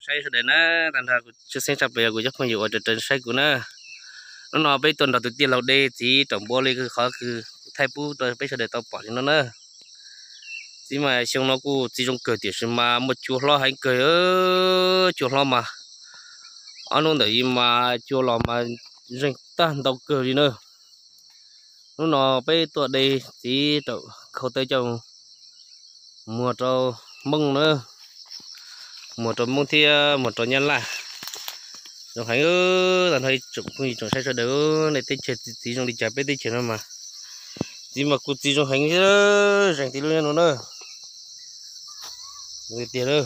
Saib sawv daws na, tag nrho kuv tshwj xeeb tshaj plaws yog kuv cov phooj ywg uas raws raws saib kuv na. Hnub no peb tuaj nrog tus tij laug de txiv raum npua li kws qhov kws kuv thaij pub rau peb sawv daws tau pom li no na. Txiv mas xyoo no kuj txiv zoo kawg tiam sis mas muaj cua hlob heev kawg, cua hlob mas ob hnub ntawm yus mas cua los mas zeeg tag ntau kawg li na. Hnub no peb tuaj de txiv raum khau taw coj muag rau Hmoob na, muag rau Hmoob thiab muag rau Nyab Laj. Zoo heev, tag nrho ib tsoom phooj ywg tsoom saib sawv daws, nej teb chaws txiv zoo li cas peb teb chaws no mas txiv mas kuj txiv zoo heev thiab, zeeg txiv lub no na. Tiag lawm,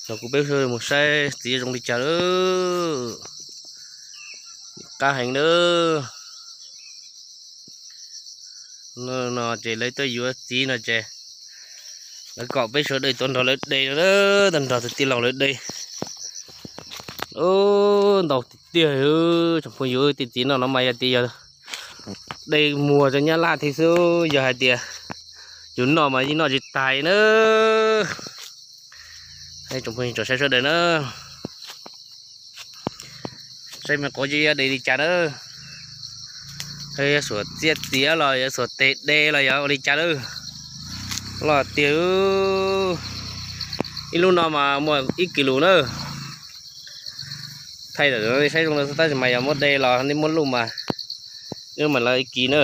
no kuv peb mus saib txiv zoo li cas lawm, qab heev na. No ces lawv tuaj yuav txiv no ces lawv kom peb sawv daws tuaj nrog lawv de no, tuaj nrog tus tij laug lawv de. Ntau tiag tiag, tsoom phooj ywg, tej txiv no no mas yog tias yog de muag rau Nyab Laj thiab xwb, yog hais tias yus noj mas yeej noj tsis tag na. Tsoom phooj ywg tsoom saib sawv daws na, saib me quav yog de li cas na, yog xuas txiaj txiav los yog xuas tes de los yog ua li cas na. Loj tiag, ib lub no mas muaj ib kis lus na. Thaij ntawm no saib zoo li tab sis mas yog muab de los nej muab luj mas, ib lub mas los ib kis na.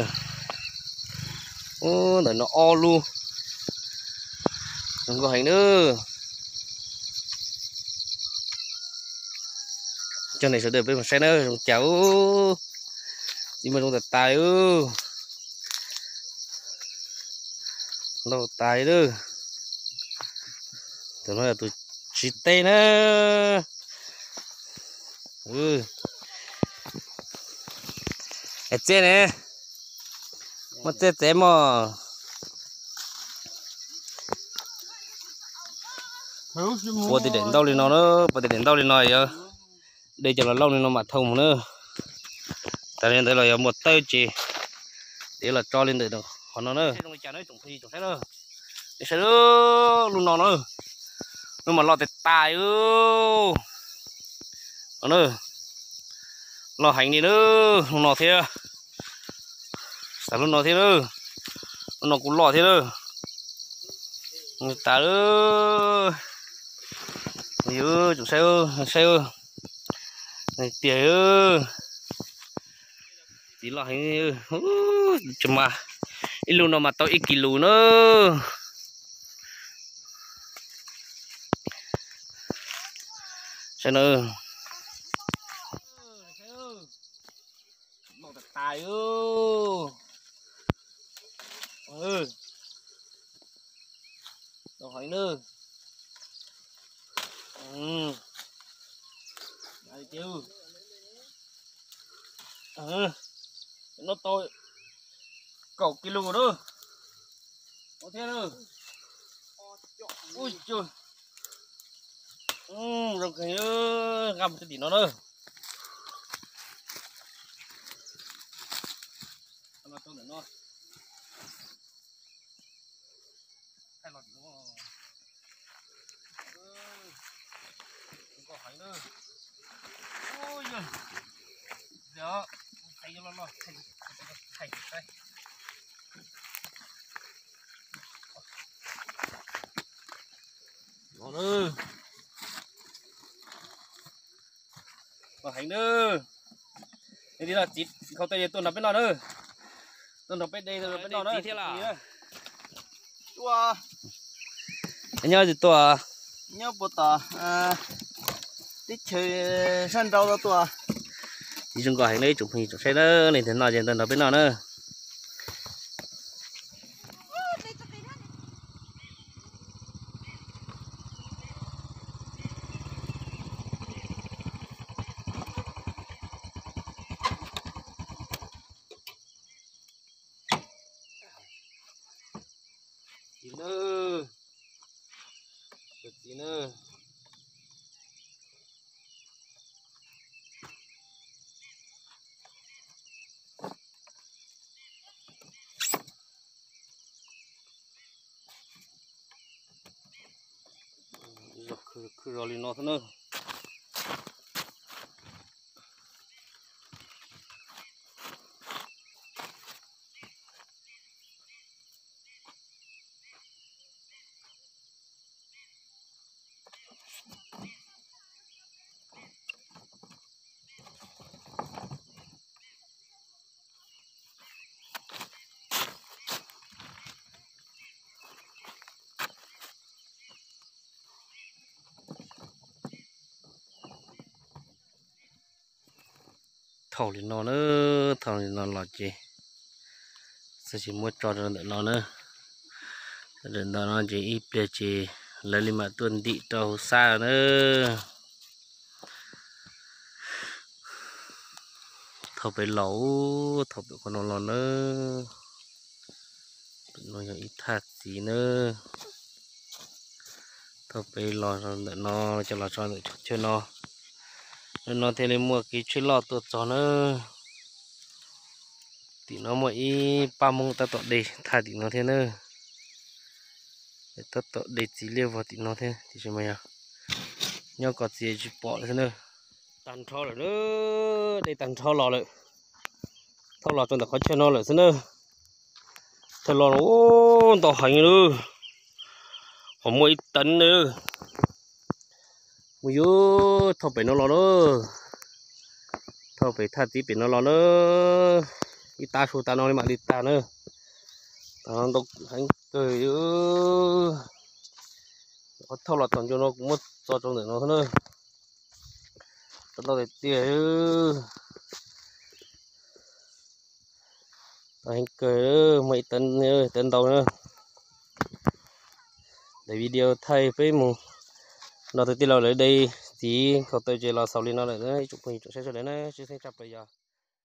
Ub, ntawm no ob lub, zoo nkauj heev na. Coj nej sawv daws peb mus saib na, zoo cas, txiv mas zoo tas tas, ntau tas lawm. Tus no yog tus tsiv teb na. Txiaj ne, muaj txiaj txiv mog. Pua tej daim ntaub li no na, pua tej daim ntaub li no yog de cov los lauj li no mam thau mus na. Tas li ntawd los yog muaj tawb ces dev los tso li ntawm qhov no na. Saib lub no na, lub mas loj tas tas, loj heev li na. Lub no thiab, tas lub no thiab na, lub no kuj loj thiab na. Tas, yus tsoom saib, saib tiag, txiv loj heev, tsis mas ib lub no mas tau ib kis lus na. Saib na, loj tas tas. Tau heev na. No tau kaum kis lus na. Thiab, ub, zoo kawg, nqa mus rau tim no na. Heev na. Txiv khau taw tuaj nrog peb noj na. Tuaj nrog peb de, tuaj nrog peb noj na. Txiv thiab los? Nyob twg tuaj? Nyob puas tom teb chaws sab nraud tuaj. Txiv zoo nkauj heev na, ib tsoom phooj ywg tsoom saib na, leej twg noj ces tuaj nrog peb noj na. Txiv na, txiv na. Los li no xwb na. Thaum li no na, thaum li no los ces xwb tsis muab tso rau ntawm no na. Ntawm no ces ib pliag ces lawv li mam tuaj ntim rau hauv xab na. Thaum pem los, thaum pem qhov no los na, pem no yog ib thaj txiv na. Thaum pem los ntawm no, coj los tso ntawm chaw no, ntawm no thiaj li muaj kev tsheb loj tuaj txog na. Tim no muaj ib pab Hmoob tab tom de thaj tim no thiab na. Tab tom de txiv liaj vog tim no thiab tiam sis mas yog nyob koj txiv tsis pom lawm xwb na. Tag nrho lawm na, de tag nrho los lawm. Thauj los txog ntawm qhov chaw no lawm xwb na. Thauj los ntau heev li, ho muaj ib teev na. Mus yus thauj pem no los na, thauj pem thaj txiv pem no los na, ib tag su tag no li mam li tag na. Tag no ntau heev kawg. Qhov thauj los txog ncua no kuv muab tso rau ntawm no xwb na. Tau ntau tiag tiag. Tau heev kawg, muaj ib teev, teev ntau na. Daim video thaij peb mus nrog tus tij laug lawv de txiv nkaus taw ces los xaus li no lawm na ib tsoom phooj ywg tsoom saib sawv daws na, sib xeeb tshaj plaws yog